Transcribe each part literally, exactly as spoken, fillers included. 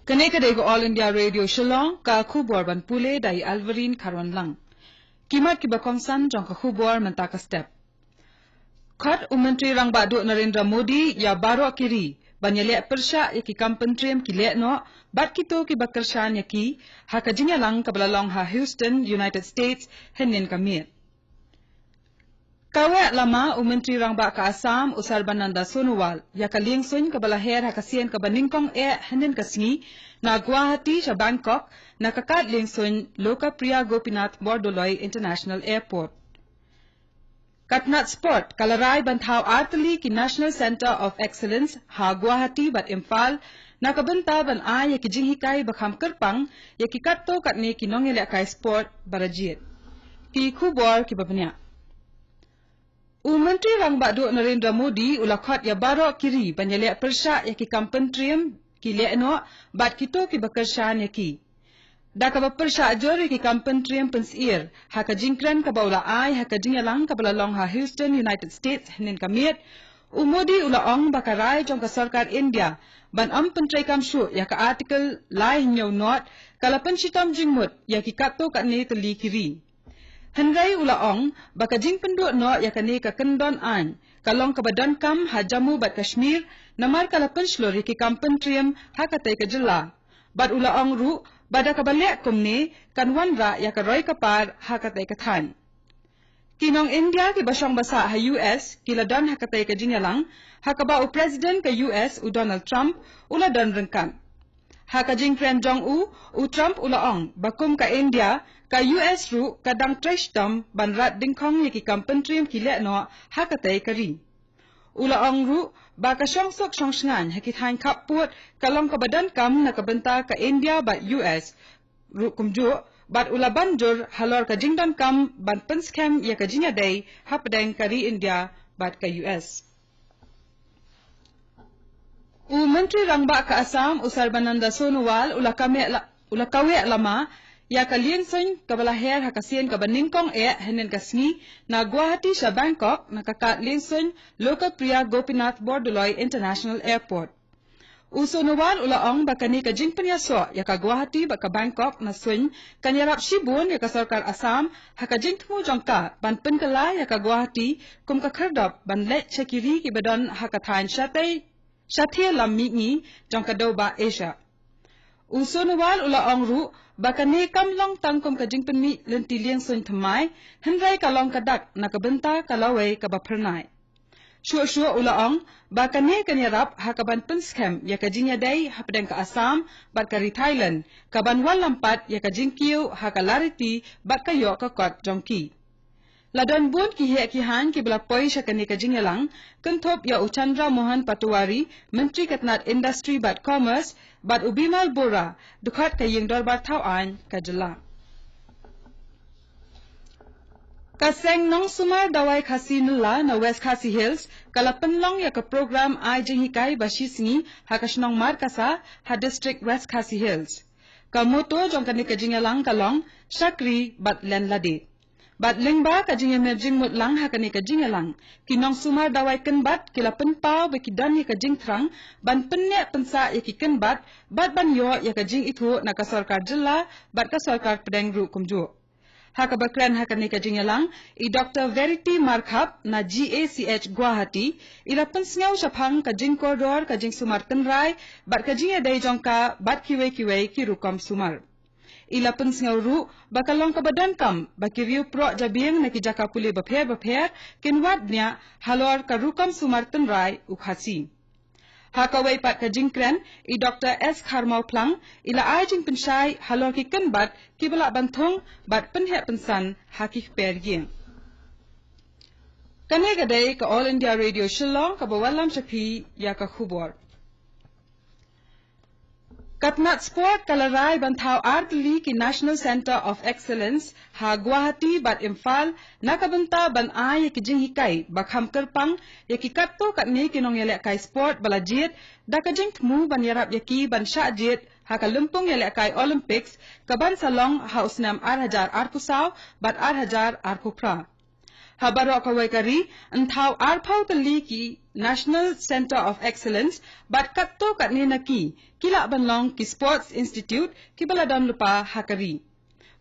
Kane ka dei ka All India Radio Shillong, ka khubor ban pule da i Alvarine Kharwanlang. Ki mat kiba kongsan jong ka khubor mynta ka step. Khot u Myntri Rangbah Duh Narendra Modi ïa baroh ki ri ban ïaleh pyrshah ïa ki kam pyntriem ki lehnoh bad kito kiba kyrshan ïa ki, ha ka jingïalang kaba la long ha Houston, United States, hynnin ka miet. Kaweh lama u Myntri Rangbah ka Assam, u Sarbananda Sonowal, ïa ka liengsuiñ kaba la her ha ka sien kaba nyngkong eh hynnin ka sngi na Guwahati sha Bangkok, na ka kad liengsuiñ Lokapriya Gopinath Bordoloi International Airport. Ka tnat sport ka la rai ban thaw artylli ki National Centre of Excellence ha Guwahati bad Imphal, na ka bynta ban ai ïa ki jinghikai ba kham kyrpang ïa ki katto katne ki nongïalehkai sport ba la jied. Ki khubor kiba bniah. U Myntri Rangbah Duh Narendra Modi u la khot ïa baroh ki ri ban ïaleh pyrshah ïa ki kam pyntriem ki lehnoh bad kito kiba kyrshan ïa ki. Da kaba pyrshah jur ïa ki kam pyntriem pynsyier, ha ka jingkren kaba u la ai ha ka jingïalang kaba la long ha Houston, United States, hynnin ka miet, u Modi u la ong ba ka rai jong ka sorkar India ban ym pyntreikam shuh ïa ka Article lai hynñiew nod ka la pynshitom jingmut ïa ki katto katne tylli ki ri. Hynrei u la ong ba ka jingpynduh noh ïa kane ka kyndon aiñ ka long kaba donkam ha Jammu bad Kashmir, namar ka la pynshlur ïa ki kam pyntriem ha katei ka jylla. Bad u la ong ruh ba da kaba leh kumne kan wanrah ïa ka roi ka par ha katei ka thaiñ. Ki nong India kiba shong ba sah ha U S ki la don ha katei ka jingïalang, ha kaba u President ka U S u Donald Trump u la don ryngkat. Ha ka jingkren jong u, u Trump u la ong ba kum ka India, ka U S ruh ka dang trei shitom ban rat dyngkhong ïa ki kam pyntriem ki lehnoh ha katei ka ri. U la ong ruh ba ka shongsuk shongshngaiñ ha ki thaiñ khappud ka long kaba donkam na ka bynta ka India bad U S ruh kumjuh, bad u la ban jur halor ka jingdonkam ban pynskhem ïa ka jingïadei hapdeng ka ri India bad ka U S. U Myntri Rangbah ka Assam, u Sarbananda Sonowal, u la kaweh la, u la kaweh lama ïa ka liengsuiñ kaba la her ha ka sien kaba nyngkong eh hynnin ka sngi na Guwahati sha Bangkok, na ka kad liengsuiñ Lokapriya Gopinath Bordoloi International Airport. U Sonowal u la ong ba kane ka jingpynïasoh ïa ka Guwahati bad ka Bangkok na suiñ kan ïarap shibun ïa ka sorkar Assam ha ka jingthmu jong ka ban pynkylla ïa ka Guwahati kum ka khyrdop ban leit sha ki ri kiba don ha ka thaiñ shatei, shatei lam mihngi jong ka dewbah Asia. U Sonowal u la ong ruh ba kane kam long tang kum ka jingpynmih lynti liengsuiñ thymmai, hynrei ka long ka dak na ka bynta ka lawei kaba phyrnai. Shuh shuh u la ong ba kane kan ïarap ha kaban pynskhem ïa ka jingïadei hapdeng ka Assam bad ka ri Thailand, kaban wallam pat ïa ka jingkiew ha ka lariti bad ka ïoh ka kot jong ki. La don bun ki heh ki haiñ kiba la poi sha kane ka jingïalang, kynthup ïa u Chandra Mohan Patohari, Myntri ka tnat Industry bad Commerce, bad u Bimal Bora, dkhot ka ïing dorbar thaw aiñ ka jylla. Ka seng nongsumar dawai Khasi Nylla na West Khasi Hills ka la pynlong ïa ka program ai jinghikai ba shi sngi ha ka shnong Markasa ha district West Khasi Hills. Ka motto jong kane ka jingïalang ka long shakri bad len lade. Bad lyngba ka jingïamir jingmut lang ha kane ka jingïalang, ki nongsumar dawai kynbat ki la pynpaw ba ki don ïa ka jingthrang ban pynneh pynsah ïa ki kynbat bad ban ïoh ïa ka jingithuh na ka sorkar jylla bad ka sorkar pdeng ruh kumjuh. Ha kaba kren ha kane ka jingïalang, i Doctor Verity Markhap na G A C H Guwahati, i la pynsngew shaphang ka jingkordor ka jingsumar tynrai bad ka jingïadei jong ka bad kiwei kiwei ki rukom sumar. I la pynsngew ruh ba ka long kaba donkam ba ki riew proh jabieng na ki jaka pule bapher bapher kin wad bniah halor ka rukom sumar tynrai u Khasi. Ha kawei pat ka jingkren, i Doctor S Kharmawphlang i la ai jingpynshai halor ki kynbat kiba lah ban thung bad pynheh pynsan ha ki kper ïing. Kane ka dei ka All India Radio Shillong kaba wallam sha phi ïa ka khubor. Ka tnat sport ka la rai ban thaw artylli ki National Centre of Excellence ha Guwahati bad Imphal, na ka bynta ban ai ïa ki jinghikai ba kham kyrpang ïa ki katto katne ki nongïalehkai sport ba la jied, da ka jingthmu ban ïarap ïa ki ban shah jied ha ka lympung ïalehkai Olympics kaban sa long ha u snem ar hajar arphew saw bad ar hajar arphew phra. Ha baroh kawei ka ri, yn thaw arphew tylli ki National Centre of Excellence, bad katto katne na ki, ki lah ban long ki Sports Institute, kiba la don lypa ha ka ri.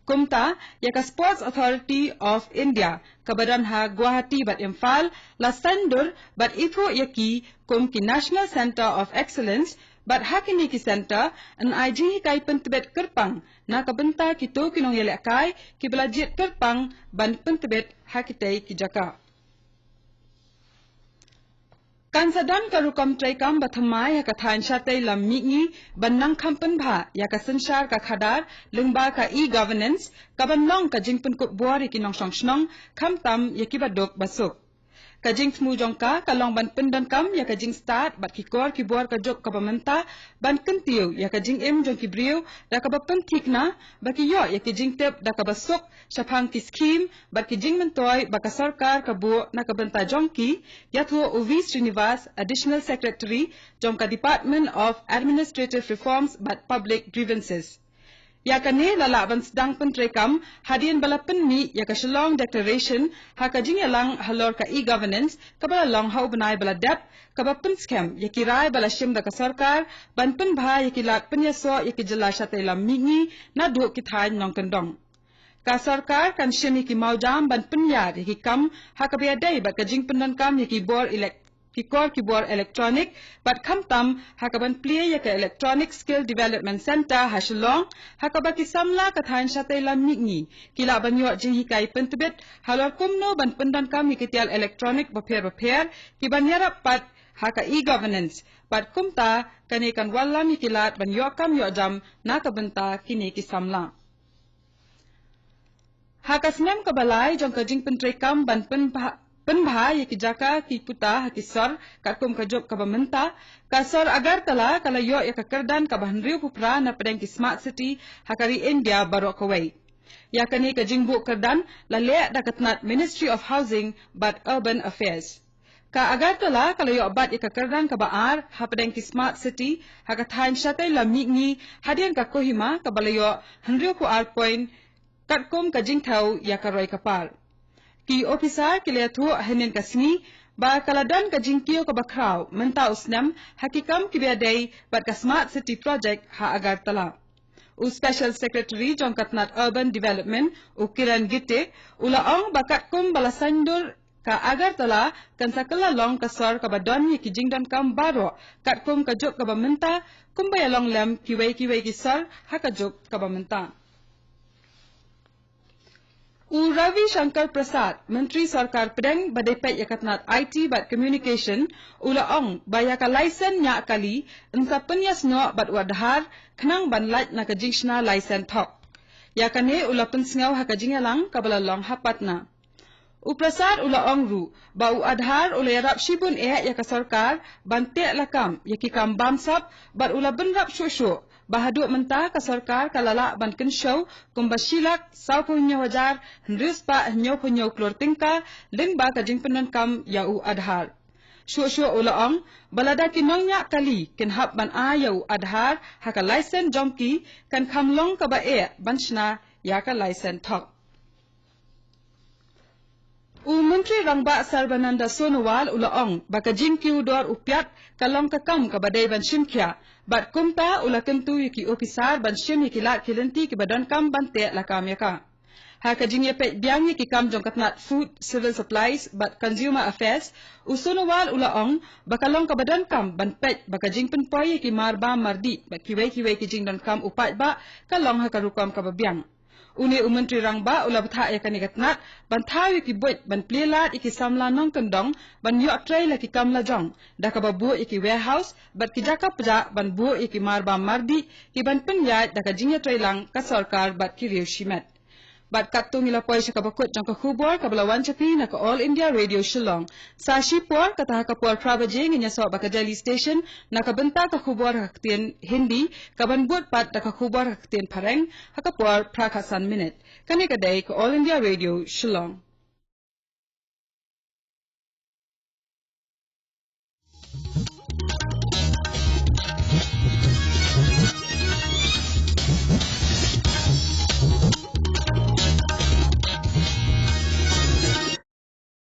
Kumta, ïa ka Sports Authority of India, kaba don ha Guwahati bad Imphal, la saiñdur bad ithuh ïa ki kum ki National Centre of Excellence, bad ha kine ki centre, yn ai jinghikai pyntbit kyrpang, na ka bynta kito ki nongïalehkai, kiba la jied kyrpang, ban pyntbit ha kitei ki jaka. Kan sa don ka rukom treikam ba thymmai ha ka thaiñ Shatei Lam Mihngi ban nang kham pynbha ïa ka synshar ka khadar lyngba ka e-governance, kaban long ka jingpynkup bor ïa ki nongshong shnong, khamtam ïa kiba duk ba suk. Ka jingthmu jong ka ka long ban pyndonkam ïa ka jingstad bad ki kor ki bor ka juk kaba mynta, ban kyntiew ïa ka jingim jong ki briew da kaba pynthikna, ba ki ïoh ïa ki jingtip da kaba suk shaphang ki skhim bad ki jingmyntoi ba ka sorkar ka buh na ka bynta jong ki, ïathuh u V Srinivas, Additional Secretary jong ka Department of Administrative Reforms bad Public Grievances. Ïa kane la lah ban sdang pyntreikam hadien ba la pynmih ïa ka Shillong Declaration ha ka jingïalang halor ka e-governance kaba la long ha u bnai ba la dep, kaba pynskhem ïa ki rai ba la shim da ka sorkar ban pynbha ïa ki lad pynïasoh ïa ki jylla Shatei Lam Mihngi naduh ki thaiñ nongkyndong. Ka sorkar kan shim ïa ki mawjam ban pynïar ïa ki kam ha kaba ïadei bad ka jingpyndonkam ïa ki bor elek-, ki kor ki bor electronic, bad khamtam ha kaban plie ïa ka Electronic Skill Development Centre ha Shillong, ha kaba ki samla ka thaiñ Shatei Lam Mihngi ki lah ban ïoh jinghikai pyntbit halor kumno ban pyndonkam ïa ki tiar electronic bapher bapher, kiban ïarap pat ha ka e-governance, bad kumta kane kan wallam ïa ki lad ban ïoh kam ïoh jam na ka bynta kine ki samla. Ha ka snem kaba lai jong ka jingpyntreikam ban pynbha, pynbha ïa ki jaka ki puta ha ki sor, katkum ka juk kaba mynta, ka sor Agartala ka la ïoh ïa ka kyrdan kaba hynriewphew phra na pdeng ki Smart City ha ka ri India baroh kawei. Ïa kane ka jingbuh kyrdan la leh da ka tnat Ministry of Housing bad Urban Affairs. Ka Agartala ka la ïoh bat ïa ka kyrdan kaba ar ha pdeng ki Smart City ha ka thaiñ Shatei Lam Mihngi, hadien ka Kohima kaba la ïoh hynriewphew ar point, katkum ka jingthew ïa ka roi ka par. Ki ophisar ki la ïathuh hynnin ka sngi ba ka la don ka jingkiew kaba khraw mynta u snem ha ki kam kiba ïadei bad ka Smart City Project ha Agartala. U Special Secretary jong ka tnat Urban Development, u Kiran Gite, u la ong ba katkum ba la saiñdur, ka Agartala kan sa kylla long ka sor kaba don ïa ki jingdonkam baroh, katkum ka juk kaba mynta, kumba ïalong lem kiwei kiwei ki sor ha ka juk kaba mynta. U Ravi Shankar Prasad, Myntri Sorkar Pdeng ba dei peit ïa ka tnat I T bad Communication, u la ong ba ïa ka laisen ñiah kali yn sa pynïasnoh bad u Aadhaar, khnang ban lait na ka jingshna laisen thok. Ïa kane u la pynsngew ha ka jingïalang kaba la long ha Patna. U Prasad u la ong ruh ba u Aadhaar u la ïarap shibun eh ïa ka sorkar ban teh lakam ïa ki kam bamsap, bad u la bynrap shuh shuh ba haduh mynta ka sorkar ka la lah ban kynshew kumba shi lak sawphew hynñiew hajar hynriew spah hynñiewphew hynñiew klur tyngka lyngba ka jingpyndonkam ïa u Aadhaar. Shuh shuh u la ong ba lada ki nongñiah kali kin hap ban ai ïa u Aadhaar ha ka laisen jong ki, kan kham long kaba eh ban shna ïa ka laisen thok. U Myntri Rangbah Sarbananda Sonowal u la ong ba ka jingkiew dor u piat ka long ka kam kaba dei ban shim khia, bad kumta u la kyntu ïa ki ophisar ban shim ïa ki lad ki lynti kiba donkam ban teh lakam ïa ka. Ha ka jingïapeit biang ïa ki kam jong ka tnat Food, Civil Supplies bad Consumer Affairs, u Sonowal u la ong ba ka long kaba donkam ban peit ba ka jingpynpoi ïa ki mar bam mar dih bad kiwei kiwei ki jingdonkam u paidbah ka long ha ka rukom kaba biang. Une u Myntri Rangbah u la bthah ïa kane ka tnat ban thaw ïa ki buit ban plie lad ïa ki samla nongkyndong ban ïoh trei la ki kam la jong, da kaba buh ïa ki warehouse bad ki jaka pjah ban buh ïa ki mar bam mar dih, kiban pynïaid da ka jingïatreilang ka sorkar bad ki riew shimet. Bad katto ngi la poi sha kaba kut jong ka khubor kaba la wan sha phi na ka All India Radio Shillong. Sa shipor, kata ha ka por phra baje ngin ïasoh bad ka Delhi Station na ka bynta ka khubor ha ka ktien Hindi, kaban bud pat da ka khubor ha ka ktien Phareng ha ka por phra khatsan minit. Kane ka dei ka All India Radio Shillong.